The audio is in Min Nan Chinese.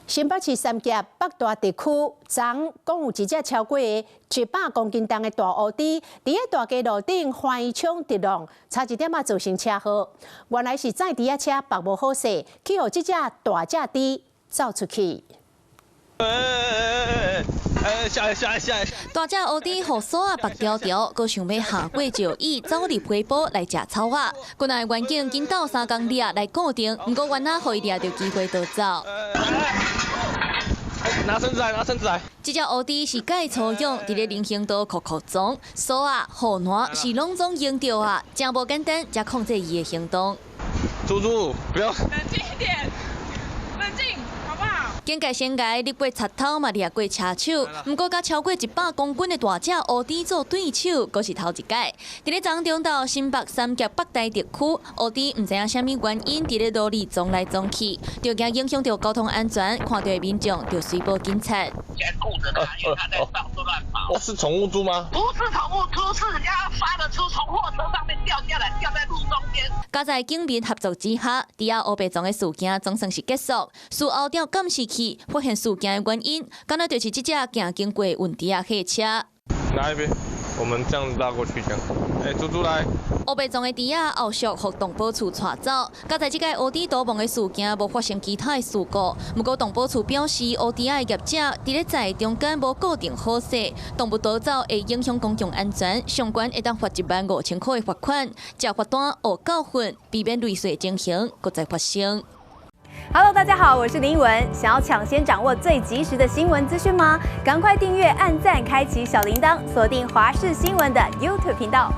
新北市三峽北大地區，昨講有一隻超過100公斤重的大烏豬，佇咧大街路頂橫衝直撞，差一點仔造成車禍。原來是載豬仔車縛無好勢，去予這隻大隻豬走出去。哎哎，下來下來下來！大隻烏豬予索仔縛牢牢，閣想欲下過石椅走入溪埔來食草仔。國內員警緊鬥相共掠來固定，毋過原來予伊掠著機會逃走。拿繩子來，拿繩子來！這隻烏豬是蓋粗養，佇咧人行道酷酷撞，索仔、護欄是攏總用著啊，誠無簡單，才控制伊的行動。豬豬，不要！冷靜一點，冷靜，好不好？警戒先𠢕掠過賊偷嘛，掠過車手，毋過佮超過100公斤的大隻烏豬做對手，閣是頭一擺。佇咧昨中晝新北三峽北大特區，烏豬毋知影啥物原因，佇咧路裡撞來撞去，著驚影響著交通安全，看著的民眾就隨報警察。顧著他，因為他在到處亂跑。是寵物豬嗎？不是寵物豬，是人家發的豬從貨車上面掉下來，掉在路中間。加在警民合作之下，豬仔烏白撞的事件總算是結束。事後調監視器，發現事件的原因，敢若就是這隻行經過運豬仔貨車。哪一邊？我們這樣拉過去，這樣。欸，豬豬來。烏白撞的豬仔後續予動保處帶走。佳哉這个烏豬逃亡的事件無發生其他的事故。毋過動保處表示，烏豬仔的業者佇咧載中間無固定好勢，動物逃走會影響公共安全，上懸會當罰15,000塊的罰款，這罰單學教訓，避免類似情形閣再發生。 Hello，大家好，我是林文。想要搶先掌握最及時的新聞資訊嗎？趕快訂閱、按讚、開啟小鈴鐺，鎖定華視新聞的 YouTube 頻道。